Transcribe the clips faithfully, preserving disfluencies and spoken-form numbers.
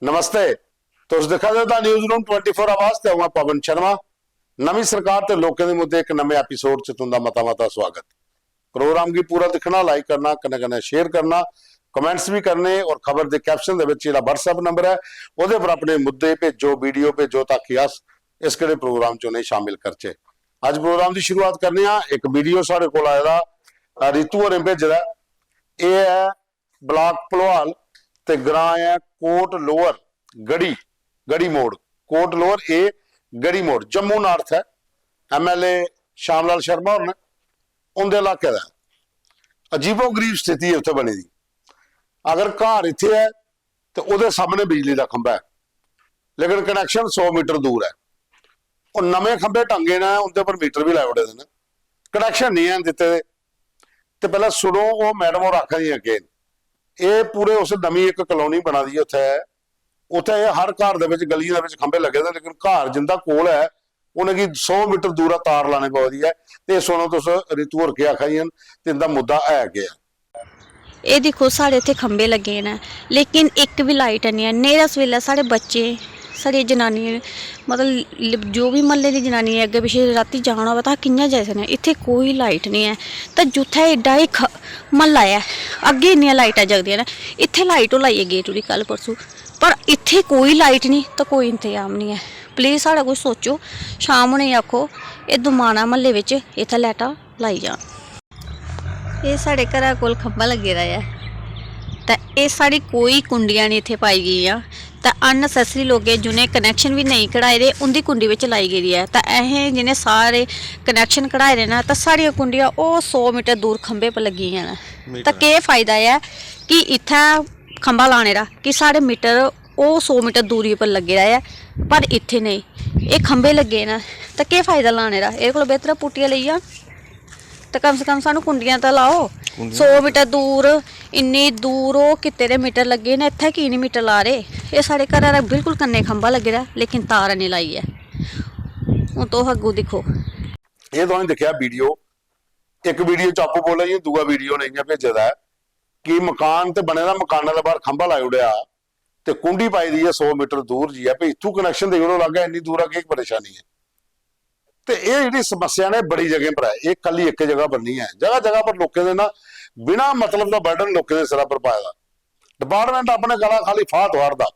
नमस्ते, तुस दिक्खा दे ओ the newsroom twenty four आवाज ते अ'ऊं आं पवन शर्मा। नमीं सरकार ते लोकें दे मुद्दे इक नमें एपिसोड च तुं'दा मता मता स्वागत। प्रोग्राम गी पूरा दिक्खना, लाइक करना, कन्नै कन्नै शेयर करना, कमेंट्स बी करने और खबर दे कैप्शन दे बिच जेह्ड़ा WhatsApp नंबर ऐ ओह्दे पर अपने मुद्दे भेजो, वीडियो भेजो ताकि अस इस केह्ड़े प्रोग्राम च उ'नेंगी शामिल करचै। अज्ज प्रोग्राम दी शुरुआत करने आं, इक वीडियो साढ़े कोल आए दा, अ, रितु होरें भेजे दा ऐ। एह् ऐ ब्लाक भलोआल ते ग्रां ऐ कोट लोअर गढ़ी, गढ़ी मोड़, कोट लोअर ए गढ़ी मोड़, जम्मू नार्थ ऐ। एमएलए श्याम लाल शर्मा होर न, उं'दे इलाके दा ऐ। अजीबो गरीब स्थिति ऐ उत्थै बनी दी। अगर घर इत्थै ऐ ते ओह्दे सामने बिजली दा खंभा ऐ, लेकिन कनैक्शन सौ मीटर दूर ऐ। ओह् नमें खंभे टंगे न, उं'दे पर मीटर बी लाई ओड़े दे न, कनैक्शन निं हैन दित्ते दे। ते पैह्लें सुनो, ओह् मैडम होर आखा दियां केह् न। एह् पूरे उस नमीं इक कॉलोनी बना दी ऐ उत्थै, उत्थै एह् हर घर दे बिच, गलियें दे बिच खंभे लग्गे दे, लेकिन घर जिं'दा कोल ऐ उ'नेंगी सौ मीटर दूरा तार लाने पवा दी ऐ। ते सुनो तुस, रितु होर केह् आखा दियां न ते इं'दा मुद्दा ऐ केह् ऐ। एह् दिक्खो, साढ़े इत्थै खंभे लग्गे न, लेकिन इक बी लाइट हैन्नी ऐ। न्हेरा सवेला साढ़े बच्चे, साढ़ियां जनानियां, मतलब, ल-, जो बी म्हल्ले दी जनानियां अग्गें पिच्छें रातीं जाना होऐ तां कि'यां जाई सकने? इत्थै कोई लाइट निं ऐ। तां जित्थै एड्डा इक म्हल्ला ऐ, अग्गें इन्नियां लाइटां जगदियां न, इत्थै लाइट ओह् लाइयै गे टुरी कल परसों, पर इत्थै कोई लाइट निं, तां कोई इंतजाम निं ऐ। प्लीज साढ़ा कुछ सोचो, शाम होने गी आखो, एह् दुमाना म्हल्ले बिच इत्थै लाइटां लाई जान। एह् साढ़े घरा कोल खंभा लग्गे दा ऐ, ते एह् साढ़ी कोई कुंडियां निं इत्थै पाई गेइयां, ते अननैसेसरी लोकें जि'नें कनैक्शन बी नेईं कढाए दे, उं'दी कुंडी बिच लाई गेदी ऐ। ते असें जि'नें सारे कनैक्शन कढाए दे न, ते साढ़ियां कुंडियां ओह् सौ मीटर दूर खंभे पर लग्गी गेइयां न। ते केह् फायदा ऐ कि इत्थै खंभा लाने दा कि साढ़े मीटर ओह् सौ मीटर दूरी उप्पर लग्गे दा ऐ, पर इत्थै नेईं। एह् खंभे लग्गे न, ते केह् फायदा लाने दा? एह्दे कोला बेहतर ऐ पुट्टियै लेई जान। ते कम से कम सानू कुंडियां ते लाओ। सौ मीटर दूर, इन्नी दूर ओह् कीते दे मीटर लग्गे न, इत्थै की निं मीटर ला दे? एह् साढ़े घरा दे बिल्कुल कन्नै खंभा लग्गे दा, लेकिन तार निं लाई ऐ। हून तुस अग्गूं दिक्खो। एह् तुसें दिक्खेआ वीडियो, इक वीडियो च आपूं बोला दी, दूआ वीडियो ने इ'यां भेजे दा ऐ कि मकान ते बने दा, मकाना दे बाहर खंभा लाई ओड़ेआ ते कुंडी पाई दी ऐ सौ मीटर दूर जी ऐ, भई इत्थूं कनैक्शन देई ओड़ो, लाग्गै इन्नी दूरा केह् परेशानी ऐ। ते एह् जेह्ड़ी समस्या ने बड़ी जगह पर ऐ, एह् कल्ली इक जगह पर निं ऐ, जगह जगह पर लोकें दे ना बिना मतलब दा बर्डन लोकें दे सिरा पर पाए दा। डिपार्टमेंट अपने गला खाली फाह् तुआरदा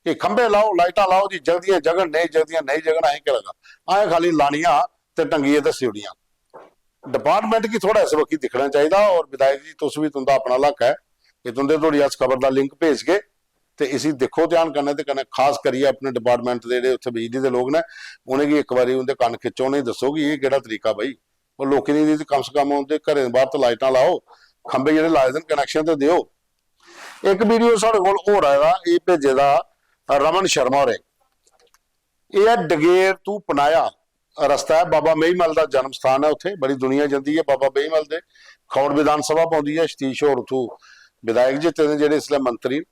कि खंभे लाओ, लाइटां लाओ जी, जगदियां जगन, नेईं जगदियां नेईं जगन, असें केह् लगा, असें खाली लानियां ते टंगियै दस्सी ओड़ियां। डिपार्टमेंट गी थोह्ड़ा इस बक्खी दिक्खना चाहिदा। और विधायक जी, तुस बी, तुं'दा अपना इलाका ऐ, एह् तुं'दे धोड़ी अस खबर दा लिंक भेजगे ते इसी दिक्खो ध्यान कन्नै, ते कन्नै खास करियै अपने डिपार्टमेंट दे जेह्ड़े उत्थै बिजली दे लोक न, उ'नेंगी इक बारी उं'दे कन्न खिच्चो, उ'नेंगी दस्सो कि एह् केह्ड़ा तरीका भाई। और लोकें दी ते कम से कम उं'दे घरें दे बाहर ते लाइटां लाओ, खंभे जेह्ड़े लाए दे न, कनैक्शन ते देओ। इक वीडियो साढ़े कोल होर आए दा, एह् भेजे दा रमन शर्मा होरें। एह् ऐ डगेर तू पनाया रस्ता ऐ, बाबा मेहीमल दा जन्म स्थान ऐ, उत्थै बड़ी दुनिया जंदी ऐ बाबा मेहीमल दे। खौड़ विधान सभा पौंदी ऐ, सतीश होर उत्थूं विधायक जित्ते दे जेह्ड़े इसलै मंत्री न।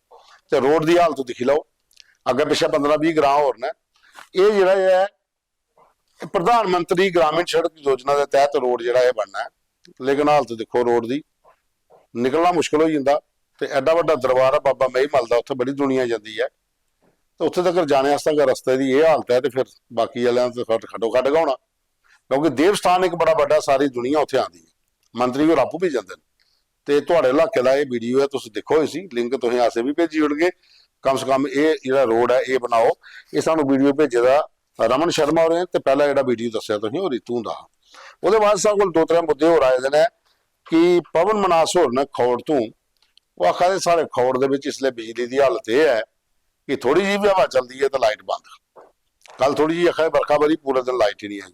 ते रोड दी हालत दिक्खी लैओ, अग्गें पिच्छें पंदरां बीह् ग्रांऽ होर न। एह् जेह्ड़ा ऐ, एह् प्रधानमंत्री ग्रामीण सड़क योजना दे तैह्त रोड जेह्ड़ा एह् बनना ऐ, लेकिन हालत दिक्खो रोड दी, निकलना मुश्कल होई जंदा। ते एड्डा बड्डा दरबार ऐ बाबा मेहीमल दा, उत्थै बड़ी दुनिया जंदी ऐ, ते उत्थै तगर जाने आस्तै अगर रस्ते दी एह् हालत ऐ ते फिर बाकी आह्लें दा ते खड्डो खड्ड गै होना, क्योंकि देव स्थान इक बड़ा बड्डा, सारी दुनिया उत्थै आंदी ऐ, मंत्री होर आपूं बी जंदे न। ते थुआढ़े इलाके दा एह् वीडियो ऐ, तुस दिक्खो इसी, लिंक तुसें असें बी भेजी ओड़गे। कम से कम एह् जेह्ड़ा रोड ऐ एह् बनाओ। एह् सानू वीडियो भेजे दा रमन शर्मा होरें, ते पैह्ला जेह्ड़ा वीडियो दस्सेआ तुसें ओह् रितु हुंदा हा। ओह्दे बाद साढ़े कोल दो त्रै मुद्दे होर आए दे न कि पवन मनास होर न खौड़ तों, ओह् आखा दे साढ़े खौड़ दे बिच इसलै बिजली दी हालत एह् ऐ कि थोड़ी जेही बी हवा चलदी ऐ ते लाइट बंद। कल थोड़ी जेही आखा दे बरखा बरी, पूरे दिन लाइट ही निं आई।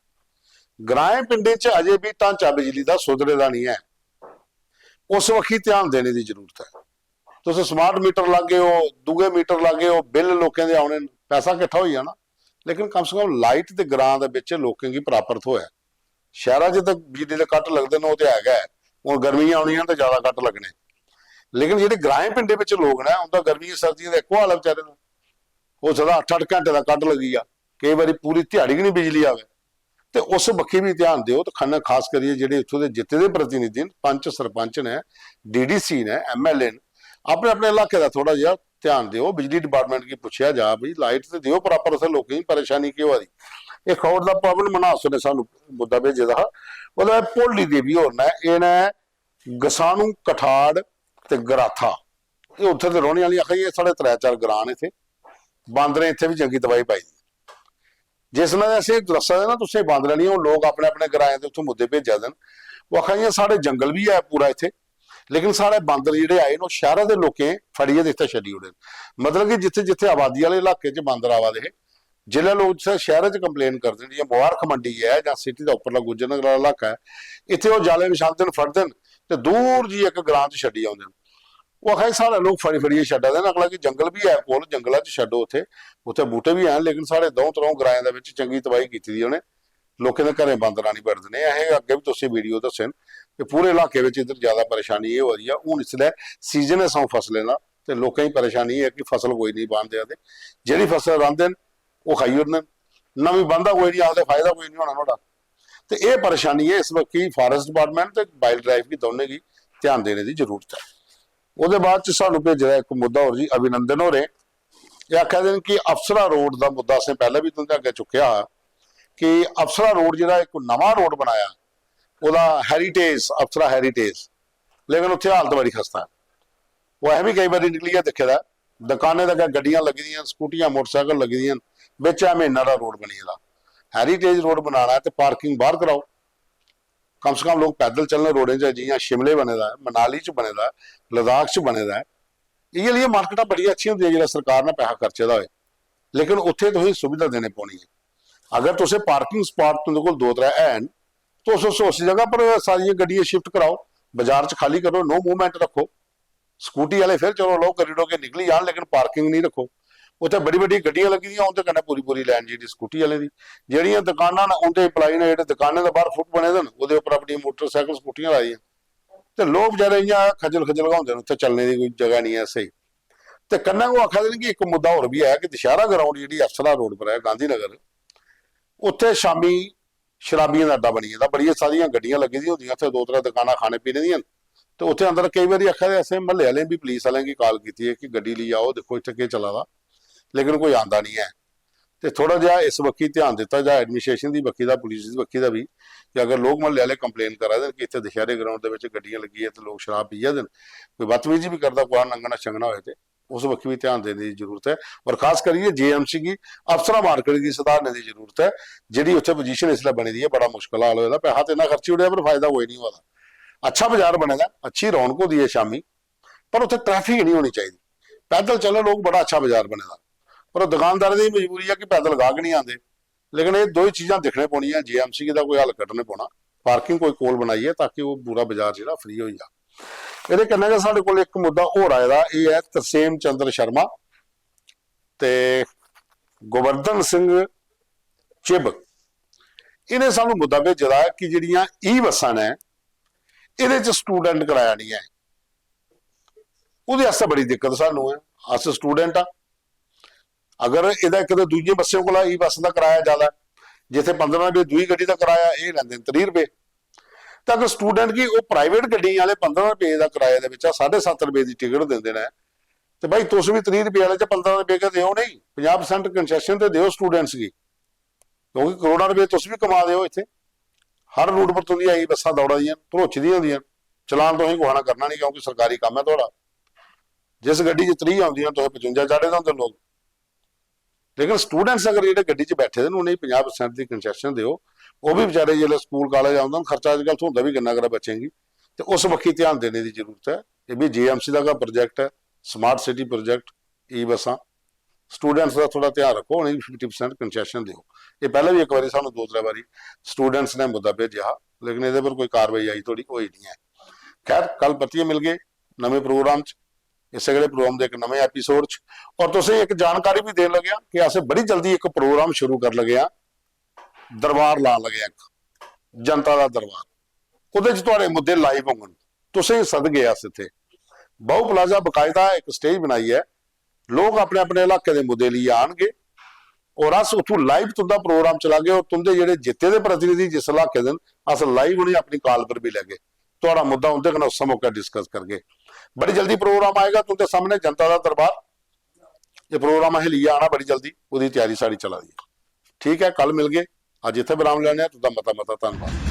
ग्राएं पिंडें च अजें बी ढांचा बिजली दा सुधरे दा निं ऐ, उस बक्खी ध्यान देने दी जरूरत ऐ। तुस स्मार्ट मीटर लागे ओ, दूए मीटर लागे ओ, बिल लोकें दे औने न, पैसा किट्ठा होई जाना, लेकिन कम से कम लाइट ते ग्रां दे बिच लोकें गी बराबर थ्होऐ। शैह्रा च ते बिजली दे कट लगदे न, ओह् ते है गै ऐ। हून गर्मियां औनियां ते ज्यादा कट लग्गने, लेकिन जेह्ड़े ग्राएं पिंडें बिच लोक न, उं'दा गर्मियें सर्दियें दा इक्को हाल ऐ बेचारे दा। हो सकदा अट्ठ अट्ठ घैंटे दा कट लग्गी जा, केई बारी पूरी ध्याड़ी गै निं बिजली आवै। ते उस बक्खी बी ध्यान देओ। ते कन्नै खास करियै जेह्ड़े इत्थूं दे जित्ते दे प्रतिनिधि न, पंच सरपंच न, डीडीसी न, एमएलए न, अपने अपने इलाके दा थोह्ड़ा जेहा ध्यान देओ, बिजली डिपार्टमेंट गी पुच्छेआ जा, भाई लाइट ते देओ प्रापर, असें लोकें गी परेशानी केह् होआ दी। एह् खौड़ दा पवन मन्हास ने सानू मुद्दा भेजे दा हा। ओह्दा भोली देवी होर ने, एह् ने गसानू, कठाड़ ते गराथा, एह् उत्थै दे रौह्ने आह्ली, आखा दी, "एह् साढ़े त्रै चार ग्रां न इत्थै, बांदरें इत्थै बी चंगी तबाही पाई दी।" जिस ने असें दस्सा दे ना तुसें बांदर आह्लियां, ओह् लोक अपने अपने ग्राएं दे उत्थूं मुद्दे भेजा दे न। ओह् आखा दियां, "साढ़े जंगल बी ऐ पूरा इत्थै, लेकिन साढ़े बांदर जेह्ड़े आए न, ओह् शैह्रा दे लोकें फड़ियै ते इत्थै छड्डी ओड़े न।" मतलब कि जित्थै जित्थै आबादी आह्ले इलाके च बांदर आवा दे हे, जिसलै लोक जित्थै शैह्रा च कंप्लेन करदे न, जि'यां मुबारख मंडी ऐ जां सिटी दा उप्परला गुज्जर नगर आह्ला इलाका ऐ, इत्थै ओह् जाले बिछांदे न, फड़दे न ते दूर जाइयै इक ग्रां च छड्डी औंदे न। ओह् आखा दे, "साढ़े लोक फड़ी फड़ियै छड्डा दे न, अगला कि जंगल बी ऐ कोल, जंगला च छड्डो उत्थै, उत्थै बूह्टे बी हैन, लेकिन साढ़े द'ऊं त्र'ऊं ग्राएं दे बिच चंगी तबाही कीती दी उ'नें, लोकें दे घरें बांदर आनी बड़दे न।" असें अग्गें बी तुसें वीडियो दस्से न कि पूरे इलाके बिच इद्धर ज्यादा परेशानी एह् होआ दी ऐ। हून इसलै सीजन ऐ स'ऊं फसलें दा, ते लोकें गी परेशानी एह् ऐ कि फसल कोई नेईं बाह्न देआ दे, जेह्ड़ी फसल रांह्दे न ओह् खाई ओड़दे न, नमीं बांह्दा कोई नेईं, आखदे फायदा कोई नेईं होना नुहाड़ा। ते एह् परेशानी ऐ इस वक्त की फारेस्ट डिपार्टमेंट ते वाइल्ड लाइफ गी दौनें गी ध्यान देने दी जरूरत ऐ। ओह्दे बाद च सानू भेजे दा इक मुद्दा होर जी, अभिनंदन होरें एह् आखा दे न कि अप्सरा रोड दा मुद्दा असें पैह्लें बी तुं'दे अग्गें चुक्केआ हा कि अप्सरा रोड जेह्ड़ा इक नमां रोड बनाया, ओह्दा हेरिटेज, अप्सरा हेरिटेज, लेकिन उत्थै हालत बड़ी खस्ता ऐ। ओह् असें बी केईं बारी निकलियै दिक्खे दा ऐ, दकानें दे अग्गें गड्डियां लग्गी दियां न, स्कूटियां, मोटरसाइकिल लग्गी दियां न, बिच एह् मेन हारा रोड बनी गेदा। हेरिटेज रोड बनाना ऐ ते पार्किंग बाहर कराओ, कम से कम लोक पैदल चलन रोडें च, जि'यां शिमले बने दा ऐ, मनाली च बने दा ऐ, लद्दाख च बने दा ऐ। इ'यै लेइयां मार्केटां बड़ियां अच्छियां होंदियां जेल्लै सरकार ने पैसा खर्चे दा होए, लेकिन उत्थै तुसेंगी सुविधा देने पौनी ऐ। अगर तुसें पार्किंग स्पाट तुं'दे कोल दो त्रै हैन, तुस उस उस जगह पर सारियां गड्डियां शिफ्ट कराओ, बाजार च खाली करो, नो मूवमेंट रक्खो। स्कूटी आह्ले फिर चलो लोक करी ओड़ो कि निकली जान, लेकिन पार्किंग नहीं रक्खो। उत्थै बड़ी बड्डी गड्डियां लग्गी दियां, उं'दे कन्नै पूरी पूरी लाइन जेह्ड़ी स्कूटी आह्लें दी। जेह्ड़ियां दकानां न, उं'दे एम्प्लाई ने जेह्ड़े दकानें दे बाह्र फुट बने दे न, ओह्दे उप्पर अपनियां मोटरसाइकिल स्कूटियां लाई दियां। ते लोक बचैरे इ'यां खज्जल खज्जल गै होंदे न, उत्थै चलने दी कोई जगह निं ऐ स्हेई। ते कन्नै ओह् आखा दे न कि इक मुद्दा होर बी ऐ कि दशैह्रा ग्राउंड जेह्ड़ी अप्सरा रोड पर ऐ, गांधी नगर, उत्थै शामी शराबियें दा अड्डा बनी गेदा। बड़ियां सारियां गड्डियां लग्गी दियां होंदियां उत्थै, दो त्रै दकानां खाने पीने दियां न। ते उत्थै अंदर केईं बारी आखा दे, असें म्हल्ले आह्लें बी पुलिस आह्लें गी काल कीती ऐ कि गड्डी लेई आओ, दिक्खो इत्थै केह् चला दा, लेकिन कोई आंदा निं ऐ। ते थोह्ड़ा जेहा इस बक्खी ध्यान दित्ता जा, एडमिनिस्ट्रेशन दी बक्खी दा, पुलिस दी बक्खी दा बी, कि अगर लोक म्हल्ले आह्ले कंप्लेन करा दे न कि इत्थै दशैह्रे ग्राउंड दे बिच गड्डियां लग्गियां ते लोक शराब पीआ दे न, कोई बदतमीजी बी करदा, कुसै लंघना शंघना होए ते उस बक्खी बी ध्यान देने दी जरूरत ऐ। और खास करियै जेएमसी गी अप्सरा मार्केट गी सुधारने दी जरूरत ऐ। जेह्ड़ी उत्थै पोजीशन इसलै बनी दी ऐ, बड़ा मुश्कल हाल होए दा, पैसा ते इन्ना खर्ची ओड़ेआ पर फायदा कोई निं होआ दा। अच्छा बाजार बने दा, अच्छी रौनक होंदी ऐ शामी, पर उत्थै ट्रैफिक निं होनी चाहिदी। पैदल चलन लोक, बड़ा अच्छा बाजार बने दा, पर ओह् दुकानदारें दी मजबूरी ऐ कि पैदल गाह्क निं आंदे। लेकिन एह् दोई चीजां दिक्खने पौनियां, जेएमसी दा कोई हल कड्ढने पौना, पार्किंग कोई कोल बनाइयै, ताकि ओह् पूरा बाजार जेह्ड़ा फ्री होई जा। एह्दे कन्नै गै साढ़े कोल इक मुद्दा होर आए दा, एह् ऐ तरसेम चंद्र शर्मा ते गोवर्धन सिंह चिब। इ'नें सानू मुद्दा भेजे दा ऐ कि जेह्ड़ियां ई बस्सां न, एह्दे च स्टूडेंट कराया निं ऐ, ओह्दे आस्तै बड़ी दिक्कत सानू ऐ। अस स्टूडेंट आं, अगर एह्दा इक ते दूइयें बस्सें कोला ई बस्स दा कराया ज्यादा ऐ, जित्थै पंदरां रपेऽ दूई गड्डी दा कराया, एह् लैंदे न त्रीह् रपेऽ। ते अगर स्टूडेंट गी ओह् प्राइवेट गड्डियें आह्ले पंदरां रपेऽ दा कराया दे बिच्चा साड्ढे सत्त रपेऽ दी टिकट दिंदे न, ते भाई तुस बी त्रीह् रपेऽ आह्ले च पंदरां रपेऽ गै देओ, नेईं पंजाह् परसेंट कंसैशन ते देओ स्टूडेंट्स गी, क्योंकि करोड़ां रपेऽ तुस बी कमा दे ओ इत्थै। हर रूट पर तुं'दियां ई बस्सां दौड़ा दियां न, भरोची दियां होंदियां न, चलान तुसें कुसै ने करना निं, क्योंकि सरकारी कम्म ऐ थुआढ़ा। जिस गड्डी च त्रीह् औंदियां न, तुसें पचुंजा चाढ़े दे होंदे लोक। लेकिन स्टूडेंट्स अगर जेह्ड़े गड्डी च बैठे दे न, उ'नेंगी पंजाह् परसेंट दी कंसैशन देओ। ओह् बी बेचारे जिसलै स्कूल कालेज औंदे न, खर्चा अजकल थ्होंदा बी किन्ना करा बच्चें गी, ते उस बक्खी ध्यान देने दी जरूरत ऐ। एह् बी जेएमसी दा गै प्रोजेक्ट ऐ, स्मार्ट सिटी प्रोजेक्ट, ई बस्सां। स्टूडेंट्स दा थोह्ड़ा ध्यान रक्खो, उ'नेंगी फिफ्टी परसेंट कंसैशन देओ। एह् पैह्लें बी इक बारी सानूं दो त्रै बारी स्टूडेंट्स ने मुद्दा भेजेआ हा, लेकिन एह्दे पर कोई कार्रवाई अजें धोड़ी होई निं ऐ। खैर, कल परतियै मिलगे नमें प्रोग्राम च, इस्सै गै प्रोग्राम दे इक नमें एपिसोड च। और तुसें इक जानकारी बी देन लगे आं कि अस बड़ी जल्दी इक प्रोग्राम शुरू कर लगे आं, दरबार लान लगे आं इक, जनता दा दरबार। ओह्दे च थुआढ़े मुद्दे लाइव होङन, तुसें गी सदगे अस इत्थै। बहु प्लाजा बकायदा इक स्टेज बनाइयै लोक अपने अपने इलाके दे मुद्दे लेइयै आनगे और अस उत्थूं लाइव तुं'दा प्रोग्राम चलागे और तुं'दे जेह्ड़े जित्ते दे प्रतिनिधि जिस इलाके दे न, अस लाइव उ'नेंगी अपनी काल पर बी लैगे। थुआढ़ा मुद्दा उं'दे कन्नै उस्सै मौके डिस्कस करगे। बड़ी जल्दी प्रोग्राम आएगा तुं'दे सामने, जनता दा दरबार। एह् प्रोग्राम असें लेइयै आना बड़ी जल्दी, ओह्दी त्यारी साढ़ी चला दी ऐ। ठीक ऐ, कल मिलगे। अज्ज इत्थै विराम लैने आं। तुं'दा मता मता धन्नवाद।